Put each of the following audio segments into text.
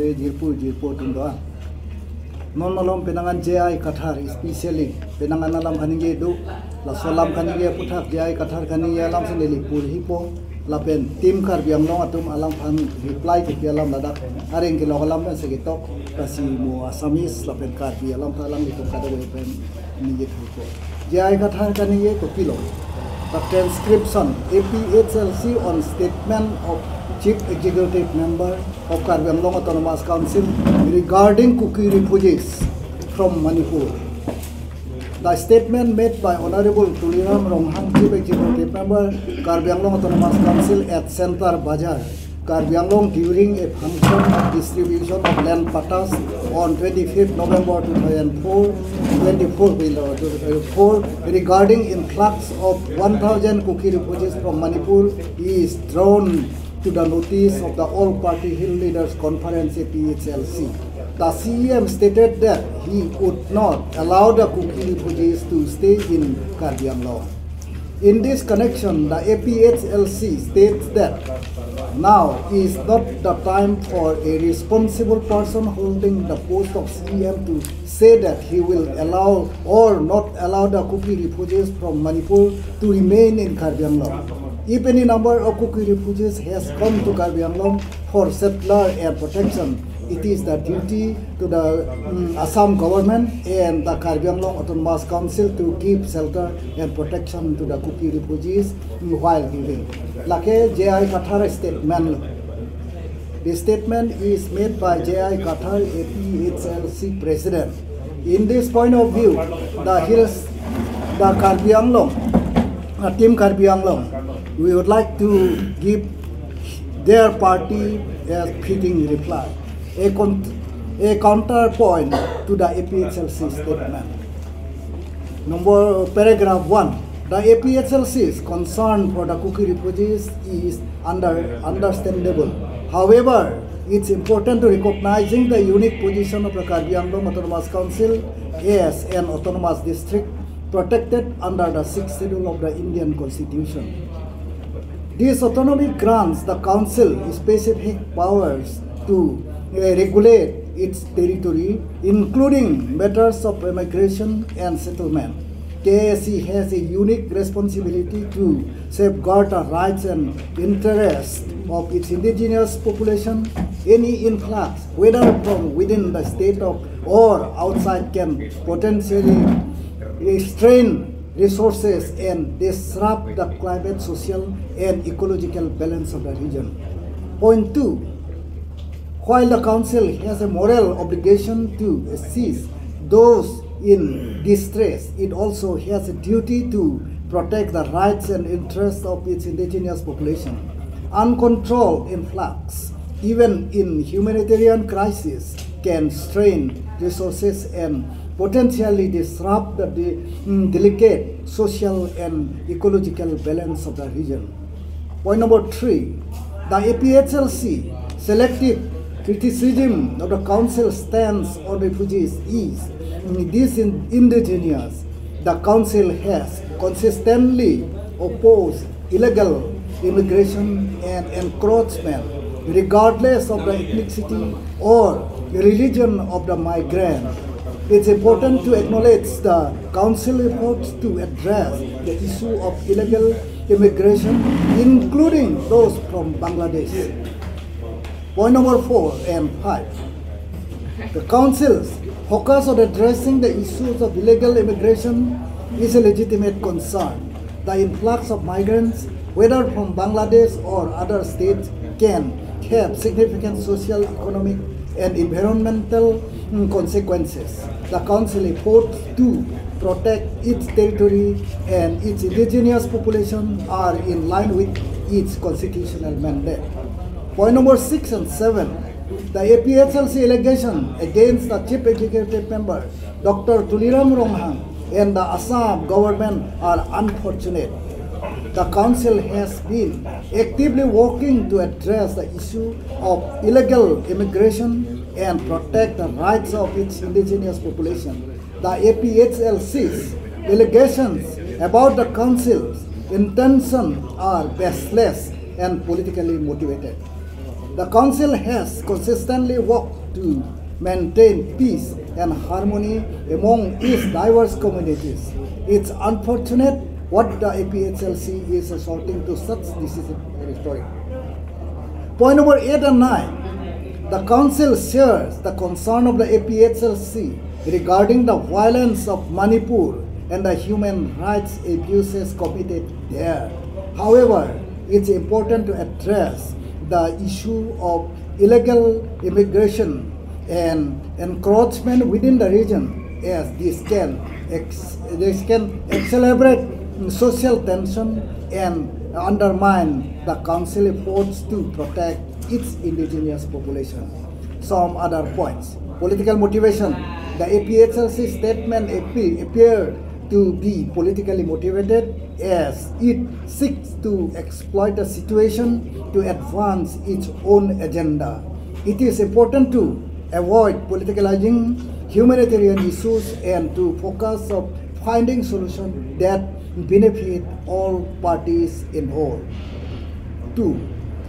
le jirpu jirpu tundwa non malom penangan JI Kathar especially penangan alam khaninge du la solam khaninge puthak JI Kathar khaninge alam se neli pur hipo lapen team Karbi Anglong atum alam phan reply ke alam ladak areng ke lokalam se ke tok kasi mo Assamese lapen Karbi alam thalam ni to kada pen ninge thuko JI Kathar khaninge kopilo. The transcription APHLC on statement of Chief Executive Member of Karbi Anglong Autonomous Council regarding Kuki refugees from Manipur. The statement made by Honorable Tuliram Ronghang, Chief Executive Member, Karbi Anglong Autonomous Council at Center Bazaar, Karbi Anglong during a function of distribution of land pattas on 25th November 2004, regarding influx of 1,000 Kuki refugees from Manipur is drawn to the notice of the All Party Hill Leaders Conference APHLC. The CEM stated that he would not allow the Kuki refugees to stay in Karbi Anglong. In this connection, the APHLC states that now is not the time for a responsible person holding the post of CEM to say that he will allow or not allow the Kuki refugees from Manipur to remain in Karbi Anglong. If any number of Kuki refugees has come to Karbi Anglong for settler and protection, it is the duty to the Assam government and the Karbi Anglong Autonomous Council to give shelter and protection to the Kuki refugees while giving. Lake J.I. Kathar statement. The statement is made by J.I. Kathar, APHLC President. In this point of view, the hills, the Karbi Anglong, Team Karbi Anglong, we would like to give their party a fitting reply, a counterpoint to the APHLC statement. Number paragraph 1. The APHLC's concern for the Kuki refugees is understandable. However, it's important to recognizing the unique position of the Karbi Anglong Autonomous Council as an autonomous district protected under the 6th schedule of the Indian Constitution. This autonomy grants the council specific powers to regulate its territory, including matters of immigration and settlement. KAC has a unique responsibility to safeguard the rights and interests of its indigenous population. Any influx, whether from within the state of or outside, can potentially strain resources and disrupt the climate, social, and ecological balance of the region. Point 2. While the council has a moral obligation to assist those in distress, it also has a duty to protect the rights and interests of its indigenous population. Uncontrolled influx, even in humanitarian crisis, can strain resources and potentially disrupt the delicate social and ecological balance of the region. Point number 3, the APHLC selective criticism of the council's stance on refugees is this indigenous. The council has consistently opposed illegal immigration and encroachment, regardless of the ethnicity or religion of the migrant. It's important to acknowledge the council efforts to address the issue of illegal immigration, including those from Bangladesh. Point number 4 and 5. The council's focus on addressing the issues of illegal immigration is a legitimate concern. The influx of migrants, whether from Bangladesh or other states, can have significant social, economic, and environmental consequences. The council efforts to protect its territory and its indigenous population are in line with its constitutional mandate. Point number 6 and 7. The APHLC allegation against the Chief Executive Member, Dr. Tuliram Ronghang, and the Assam government are unfortunate. The council has been actively working to address the issue of illegal immigration and protect the rights of its indigenous population. The APHLC's allegations about the council's intention are baseless and politically motivated. The Council has consistently worked to maintain peace and harmony among its diverse communities. It's unfortunate what the APHLC is assaulting to such decisive rhetoric. Point number 8 and 9. The Council shares the concern of the APHLC regarding the violence of Manipur and the human rights abuses committed there. However, it's important to address the issue of illegal immigration and encroachment within the region, as this can accelerate social tension and undermine the council efforts to protect its indigenous population. Some other points. Political motivation. The APHLC statement appeared to be politically motivated as it seeks to exploit the situation to advance its own agenda. It is important to avoid politicalizing humanitarian issues and to focus on finding solutions that benefit all parties involved. 2.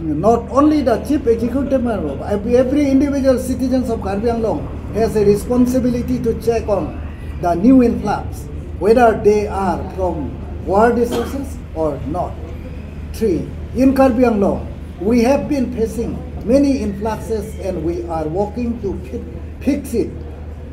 Not only the chief executive member, every individual citizens of Karbi Anglong has a responsibility to check on the new influx, whether they are from war disasters or not. 3. In Karbi Anglong, we have been facing many influxes and we are working to fix it.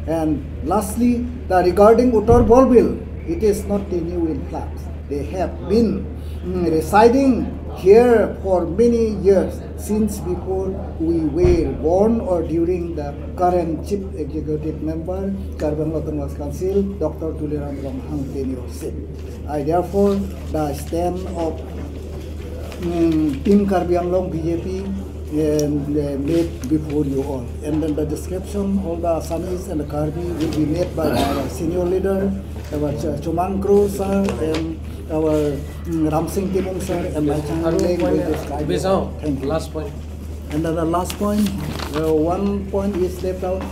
And lastly, the regarding Uttar Bolbil, it is not a new influx. They have been residing here for many years, since before we were born or during the current chief executive member, Karbi Anglong Autonomous Council, Dr. Tuliram Ronghang tenureship. I therefore, the stand of Team Karbi Anglong BJP and made before you all. And then the description, all the Assamese and the Karbi will be made by our senior leader, our Chumang Kro sir, and our Ram Singh Timung sir, and my channel will describe. Thank you. Last point. And then the last point, one point is left out.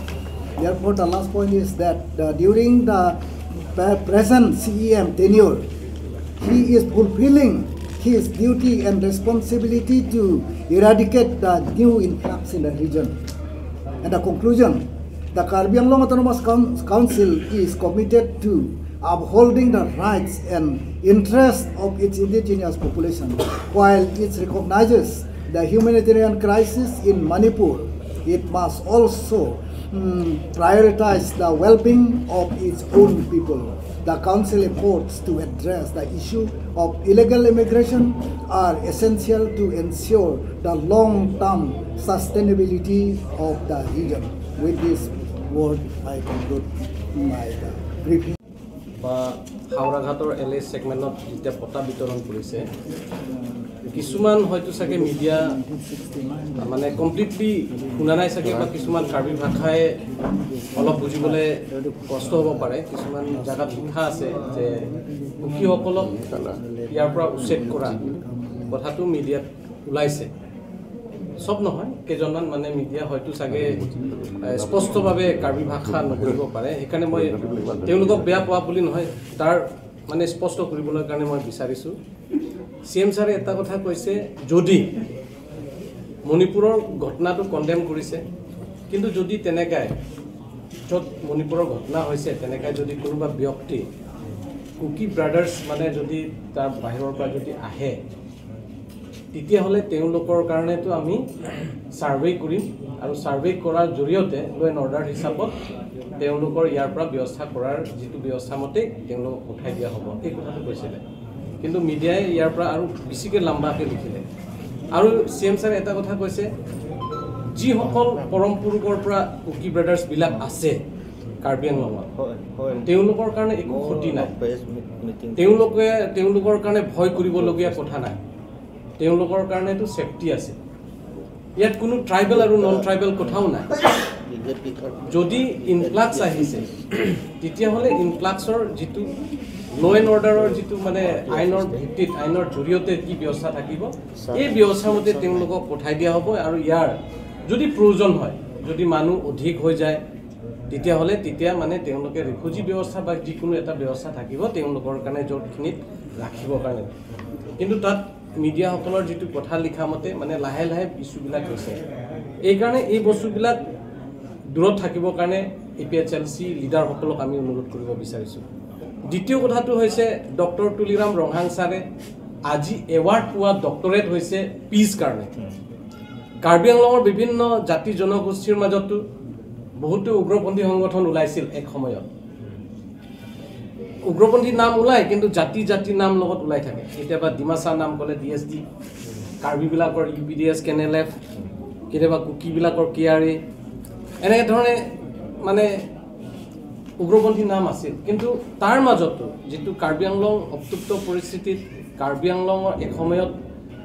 Therefore, the last point is that during the present CEM tenure, he is fulfilling his duty and responsibility to eradicate the new influx in the region. And the conclusion, the Karbi Anglong Autonomous Council is committed to upholding the rights and interests of its indigenous population. While it recognizes the humanitarian crisis in Manipur, it must also prioritize the well-being of its own people. The council efforts to address the issue of illegal immigration are essential to ensure the long-term sustainability of the region. With this word, I conclude my briefing. বা হাওৰাঘাটৰ L এ ছেগমেণ্টত যেতিয়া বঁটা বিতৰণ কৰিছে, কিছুমান হয়তো চাগে media মানে completely শুনা নাই চাগে, বা কিছুমান কাৰ্বি ভাষাই অলপ বুজিবলৈ কষ্ট হ'ব পাৰে। কিছুমান জেগাত লিখা আছে যে কুকিসকলক ইয়াৰ পৰা উচ্ছেদ কৰা কথাটো মিডিয়াত ওলাইছে। চব নহয়, কেইজনমান মানে মিডিয়া হয়তো চাগে স্পষ্টভাৱে কাৰ্বি ভাষা নকৰিব পাৰে, সেইকাৰণে মই তেওঁলোকক বেয়া পোৱা বুলি নহয়, তাৰ মানে স্পষ্ট কৰিবলৈ কাৰণে মই বিচাৰিছোঁ। চি এম ছাৰে এটা কথা কৈছে, যদি মণিপুৰৰ ঘটনাটো কণ্ডেম কৰিছে, কিন্তু যদি তেনেকাই য'ত মণিপুৰৰ ঘটনা হৈছে তেনেকাই যদি কোনোবা ব্যক্তি কুকি ব্ৰাদাৰ্ছ মানে যদি তাৰ বাহিৰৰ পৰা যদি আহে, তেতিয়াহ'লে তেওঁলোকৰ কাৰণেতো আমি ছাৰ্ভে কৰিম আৰু ছাৰ্ভে কৰাৰ জৰিয়তে ল' এণ্ড অৰ্ডাৰ হিচাপত তেওঁলোকৰ ইয়াৰ পৰা ব্যৱস্থা কৰাৰ যিটো ব্যৱস্থা মতে তেওঁলোকক উঠাই দিয়া হ'ব, এই কথাটো কৈছিলে। কিন্তু মিডিয়াই ইয়াৰ পৰা আৰু বেছিকৈ লাম্বাকৈ লিখিলে। আৰু চি এম ছাৰে এটা কথা কৈছে, যিসকল পৰম পুৰুষৰ পৰা কুকি ব্ৰাদাৰ্ছবিলাক আছে কাৰ্বি আংলঙত, তেওঁলোকৰ কাৰণে একো ক্ষতি নাই, তেওঁলোকৰ কাৰণে ভয় কৰিবলগীয়া কথা নাই, তেওঁলোকৰ কাৰণেতো ছেফটি আছে। ইয়াত কোনো ট্ৰাইবেল আৰু নন ট্ৰাইবেল কথাও নাই। যদি ইনফ্লাক্স আহিছে, তেতিয়াহ'লে ইনফ্লাক্সৰ যিটো ল' এণ্ড অৰ্ডাৰৰ যিটো মানে আইনৰ ভিত্তিত আইনৰ জৰিয়তে কি ব্যৱস্থা থাকিব, এই ব্যৱস্থাৰ মতে তেওঁলোকক পঠাই দিয়া হ'ব। আৰু ইয়াৰ যদি প্ৰয়োজন হয়, যদি মানুহ অধিক হৈ যায়, তেতিয়াহ'লে তেতিয়া মানে তেওঁলোকে ৰিফিউজি ব্যৱস্থা বা যিকোনো এটা ব্যৱস্থা থাকিব তেওঁলোকৰ কাৰণে য'তখিনিত ৰাখিবৰ কাৰণে। কিন্তু তাত মিডিয়াসকলৰ যিটো কথা লিখা মতে মানে লাহে লাহে ইছ্যুবিলাক হৈছে। এইকাৰণে এই বস্তুবিলাক দূৰত থাকিবৰ কাৰণে A P H L C লিডাৰসকলক আমি অনুৰোধ কৰিব বিচাৰিছোঁ। দ্বিতীয় কথাটো হৈছে ডক্টৰ তুলিৰাম ৰংহাং ছাৰে আজি এৱাৰ্ড পোৱা ডক্টৰেট হৈছে পিচ কাৰণে। কাৰ্বি আংলঙৰ বিভিন্ন জাতি জনগোষ্ঠীৰ মাজতো বহুতো উগ্ৰপন্থী সংগঠন ওলাইছিল এক সময়ত। উগ্ৰপন্থী নাম ওলায় কিন্তু জাতি জাতি নাম লগত ওলাই থাকে। কেতিয়াবা ডিমাচা নাম ক'লে ডি এছ ডি, কাৰ্বিবিলাকৰ U P D S কেনেল এফ, কেতিয়াবা কুকিবিলাকৰ কে আৰ এ, এনেধৰণে মানে উগ্ৰপন্থী নাম আছিল। কিন্তু তাৰ মাজতো যিটো কাৰ্বি আংলং অপ্তুপ্ত পৰিস্থিতিত কাৰ্বি আংলঙৰ এসময়ত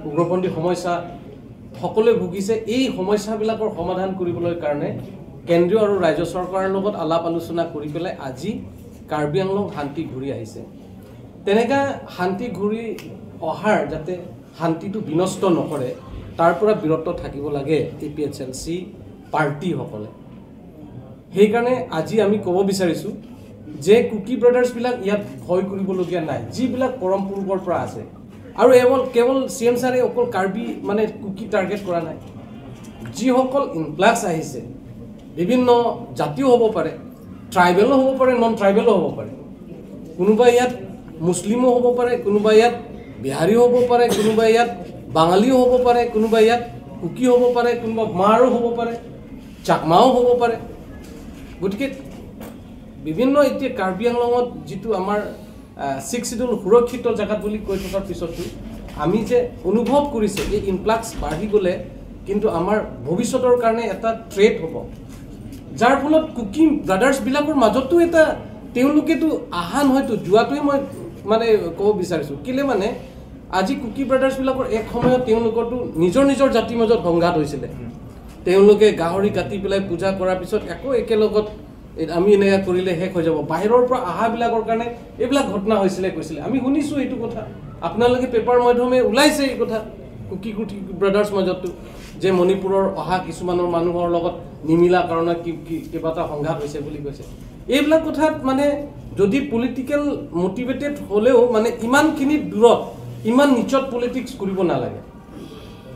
উগ্ৰপন্থী সমস্যা সকলোৱে ভুগিছে, এই সমস্যাবিলাকৰ সমাধান কৰিবলৈ কাৰণে কেন্দ্ৰীয় আৰু ৰাজ্য চৰকাৰৰ লগত আলাপ আলোচনা কৰি পেলাই আজি কাৰ্বি আংলং শান্তি ঘূৰি আহিছে। তেনেকুৱা শান্তি ঘূৰি অহাৰ যাতে শান্তিটো বিনষ্ট নকৰে তাৰ পৰা বিৰত থাকিব লাগে A P H L C পাৰ্টিসকলে। সেইকাৰণে আজি আমি ক'ব বিচাৰিছোঁ যে কুকি ব্ৰাদাৰ্ছবিলাক ইয়াত ভয় কৰিবলগীয়া নাই, যিবিলাক পৰম পূৰ্বৰ পৰা আছে। আৰু কেৱল চি এম ছাৰে অকল কাৰ্বি মানে কুকি টাৰ্গেট কৰা নাই, যিসকল ইনফ্লাক্স আহিছে বিভিন্ন জাতিও হ'ব পাৰে, ট্ৰাইবেলো হ'ব পাৰে, নন ট্ৰাইবেলো হ'ব পাৰে, কোনোবা ইয়াত মুছলিমো হ'ব পাৰে, কোনোবা ইয়াত বিহাৰীও হ'ব পাৰে, কোনোবা ইয়াত বাঙালীও হ'ব পাৰে, কোনোবা ইয়াত কুকি হ'ব পাৰে, কোনোবা মাৰো হ'ব পাৰে, চাকমাও হ'ব পাৰে। গতিকে বিভিন্ন এতিয়া কাৰ্বি আংলঙত যিটো আমাৰ ছিক্স চিডুল সুৰক্ষিত জেগাত বুলি কৈ থকাৰ পিছতো আমি যে অনুভৱ কৰিছে এই ইনফ্লাক্স বাঢ়ি গ'লে কিন্তু আমাৰ ভৱিষ্যতৰ কাৰণে এটা থ্ৰেট হ'ব, যাৰ ফলত কুকি ব্ৰাদাৰ্ছবিলাকৰ মাজতো এটা তেওঁলোকেতো আহা নহয়তো যোৱাটোৱে মই মানে ক'ব বিচাৰিছোঁ। কেলৈ মানে আজি কুকি ব্ৰাদাৰ্ছবিলাকৰ এক সময়ত তেওঁলোকৰতো নিজৰ নিজৰ জাতিৰ মাজত সংঘাত হৈছিলে, তেওঁলোকে গাহৰি কাটি পেলাই পূজা কৰাৰ পিছত আকৌ একেলগত আমি এনেকুৱা কৰিলে শেষ হৈ যাব। বাহিৰৰ পৰা অহাবিলাকৰ কাৰণে এইবিলাক ঘটনা হৈছিলে কৈছিলে, আমি শুনিছোঁ এইটো কথা, আপোনালোকে পেপাৰ মাধ্যমে ওলাইছে এই কথা কুকি কুকি ব্ৰাদাৰ্ছ মাজতো যে মণিপুৰৰ অহা কিছুমানৰ মানুহৰ লগত নিমিলা কাৰণত কিবা এটা সংঘাত হৈছে বুলি কৈছে। এইবিলাক কথাত মানে যদি পলিটিকেল মটিভেটেড হ'লেও মানে ইমানখিনি দূৰত ইমান নিচত পলিটিক্স কৰিব নালাগে।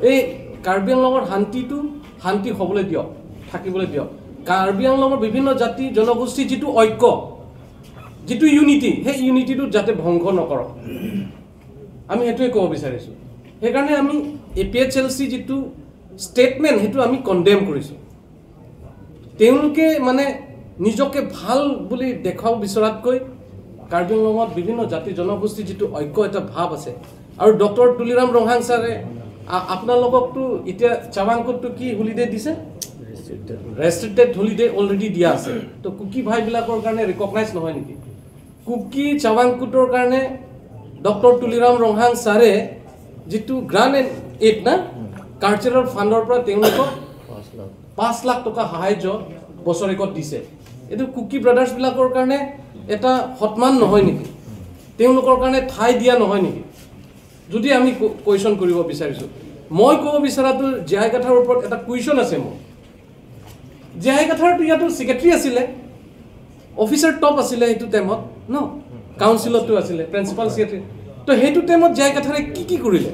এই কাৰ্বি আংলঙৰ শান্তিটো শান্তি হ'বলৈ দিয়ক, থাকিবলৈ দিয়ক। কাৰ্বি আংলঙৰ বিভিন্ন জাতি জনগোষ্ঠীৰ যিটো ঐক্য, যিটো ইউনিটি, সেই ইউনিটিটো যাতে ভংগ নকৰক, আমি সেইটোৱে ক'ব বিচাৰিছোঁ। সেইকাৰণে আমি A P H L C যিটো ষ্টেটমেণ্ট সেইটো আমি কণ্ডেম কৰিছোঁ। তেওঁলোকে মানে নিজকে ভাল বুলি দেখুৱাব বিচৰাতকৈ কাৰ্বি আংলঙত বিভিন্ন জাতি জনগোষ্ঠীৰ যিটো ঐক্য এটা ভাৱ আছে। আৰু ডক্টৰ তুলিৰাম ৰংহাং ছাৰে আপোনালোককতো এতিয়া চাৱাংকতটো কি হলিডে দিছে, ৰেষ্ট্ৰিক্টেড হলিডে অলৰেডি দিয়া আছে। তো কুকি ভাইবিলাকৰ কাৰণে ৰিকগনাইজ নহয় নেকি? কুকি চাৱাংকুটৰ কাৰণে ডক্টৰ তুলিৰাম ৰংহাং ছাৰে যিটো গ্ৰাণ্ট এণ্ড এইড না কালচাৰেল ফাণ্ডৰ পৰা তেওঁলোকক 5 লাখ টকা সাহাৰ্য বছৰেকত দিছে। এইটো কুকি ব্ৰাদাৰ্ছবিলাকৰ কাৰণে এটা সন্মান নহয় নেকি? তেওঁলোকৰ কাৰণে ঠাই দিয়া নহয় নেকি? যদি আমি কুৱেশ্যন কৰিব বিচাৰিছোঁ, মই ক'ব বিচৰাটো জীয়াই কাথাৰ ওপৰত এটা কুৱেশ্যন আছে মোৰ। জীয়াই কাথাৰটো ইয়াতো ছেক্ৰেটাৰী আছিলে, অফিচাৰ টপ আছিলে সেইটো টাইমত ন, কাউন্সিলতো আছিলে প্ৰিন্সিপাল ছেক্ৰেটাৰী। তো সেইটো টাইমত জীয়াই কাথাৰে কি কি কৰিলে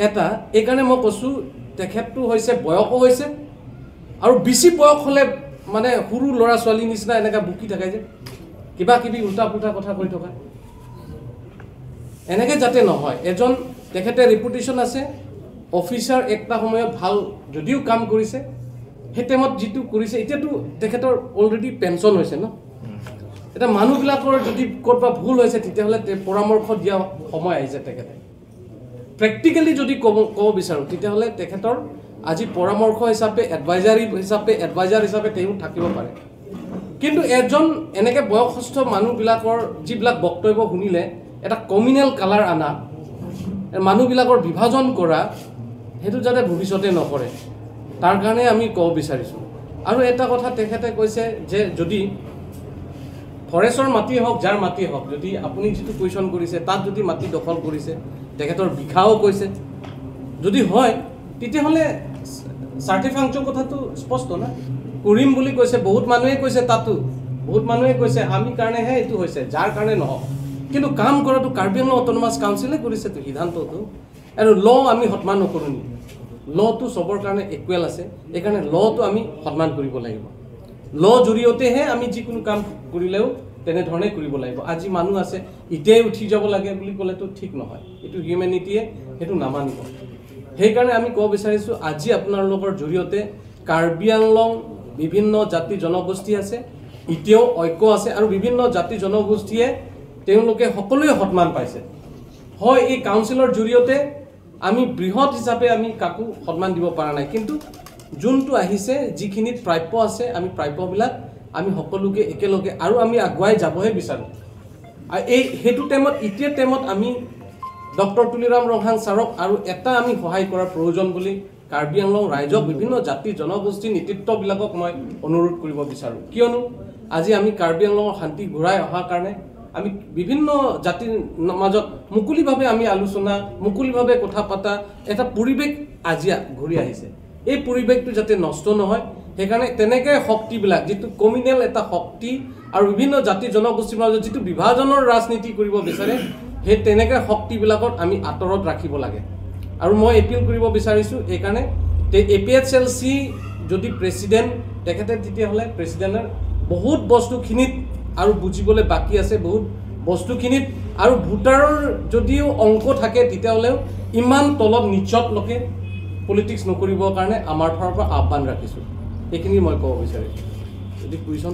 এটা, এইকাৰণে মই কৈছোঁ তেখেতটো হৈছে বয়সো হৈছে আৰু বেছি বয়স হ'লে মানে সৰু ল'ৰা ছোৱালীৰ নিচিনা এনেকুৱা বুকি থাকে যে কিবা কিবি উল্টা পুল্টা কথা কৈ থকা, এনেকৈ যাতে নহয়। এজন তেখেতে ৰেপুটেশ্যন আছে, অফিচাৰ একটা সময়ত ভাল যদিও কাম কৰিছে, সেই টাইমত যিটো কৰিছে, এতিয়াতো তেখেতৰ অলৰেডি পেঞ্চন হৈছে ন। এতিয়া মানুহবিলাকৰ যদি ক'ৰবাত ভুল হৈছে তেতিয়াহ'লে পৰামৰ্শ দিয়া সময় আহিছে। তেখেতে প্ৰেক্টিকেলি যদি ক'ব বিচাৰোঁ তেতিয়াহ'লে তেখেতৰ আজি পৰামৰ্শ হিচাপে এডভাইজাৰ হিচাপে তেওঁ থাকিব পাৰে। কিন্তু এজন এনেকৈ বয়সস্থ মানুহবিলাকৰ যিবিলাক বক্তব্য শুনিলে এটা কমিউনেল কালাৰ আনা, মানুহবিলাকৰ বিভাজন কৰা, সেইটো যাতে ভৱিষ্যতে নকৰে তাৰ কাৰণে আমি ক'ব বিচাৰিছোঁ। আৰু এটা কথা তেখেতে কৈছে যে যদি ফৰেষ্টৰ মাটি হওক, যাৰ মাটি হওক, যদি আপুনি যিটো কুৱেশ্যন কৰিছে তাত যদি মাটি দখল কৰিছে, তেখেতৰ বিষাও কৈছে, যদি হয় তেতিয়াহ'লে চাৰ্টিফাংচৰ কথাটো স্পষ্ট না, কৰিম বুলি কৈছে, বহুত মানুহে কৈছে, তাতো বহুত মানুহে কৈছে আমি কাৰণেহে এইটো হৈছে, যাৰ কাৰণে নহওক। কিন্তু কাম কৰাটো কাৰ্বি আংলং অট'নমাছ কাউন্সিলে কৰিছেতো সিদ্ধান্তটো। আৰু ল' আমি সন্মান নকৰোঁ নেকি? ল'টো চবৰ কাৰণে ইকুৱেল আছে, সেইকাৰণে ল'টো আমি সন্মান কৰিব লাগিব। ল' জৰিয়তেহে আমি যিকোনো কাম কৰিলেও তেনেধৰণে কৰিব লাগিব। আজি মানুহ আছে এতিয়াই উঠি যাব লাগে বুলি ক'লেতো ঠিক নহয়, এইটো হিউমেনিটিয়ে সেইটো নামানিব। সেইকাৰণে আমি ক'ব বিচাৰিছোঁ আজি আপোনালোকৰ জৰিয়তে কাৰ্বি আংলং বিভিন্ন জাতি জনগোষ্ঠী আছে, এতিয়াও ঐক্য আছে আৰু বিভিন্ন জাতি জনগোষ্ঠীয়ে তেওঁলোকে সকলোৱে সন্মান পাইছে। হয়, এই কাউন্সিলৰ জৰিয়তে আমি বৃহৎ হিচাপে আমি কাকো সন্মান দিব পৰা নাই, কিন্তু যোনটো আহিছে যিখিনিত প্ৰাপ্য আছে আমি প্ৰাপ্যবিলাক আমি সকলোকে একেলগে আৰু আমি আগুৱাই যাবহে বিচাৰোঁ। আৰু এই সেইটো টাইমত এতিয়া টাইমত আমি ডক্টৰ তুলিৰাম ৰংহাং ছাৰক আৰু এটা আমি সহায় কৰাৰ প্ৰয়োজন বুলি কাৰ্বি আংলং ৰাইজক, বিভিন্ন জাতি জনগোষ্ঠীৰ নেতৃত্ববিলাকক মই অনুৰোধ কৰিব বিচাৰোঁ। কিয়নো আজি আমি কাৰ্বি আংলঙৰ শান্তি ঘূৰাই অহাৰ কাৰণে আমি বিভিন্ন জাতিৰ মাজত মুকলিভাৱে আমি আলোচনা, মুকলিভাৱে কথা পতা এটা পৰিৱেশ আজি ঘূৰি আহিছে। এই পৰিৱেশটো যাতে নষ্ট নহয় সেইকাৰণে তেনেকৈ শক্তিবিলাক যিটো কমিউনেল এটা শক্তি আৰু বিভিন্ন জাতি জনগোষ্ঠীৰ মাজত যিটো বিভাজনৰ ৰাজনীতি কৰিব বিচাৰে সেই তেনেকৈ শক্তিবিলাকত আমি আঁতৰত ৰাখিব লাগে। আৰু মই এপিল কৰিব বিচাৰিছোঁ এইকাৰণে APHLC যদি প্ৰেচিডেণ্ট তেখেতে তেতিয়াহ'লে প্ৰেচিডেণ্টৰ বহুত বস্তুখিনিত আৰু বুজিবলৈ বাকী আছে, বহুত বস্তুখিনিত আৰু ভোটাৰৰ যদিও অংক থাকে তেতিয়াহ'লেও ইমান তলত নিচত লোকে পলিটিক্স নকৰিবৰ কাৰণে আমাৰ ফালৰ পৰা আহ্বান ৰাখিছোঁ। এইখিনি মই ক'ব বিচাৰিছোঁ। যদি কুৱেশ্যন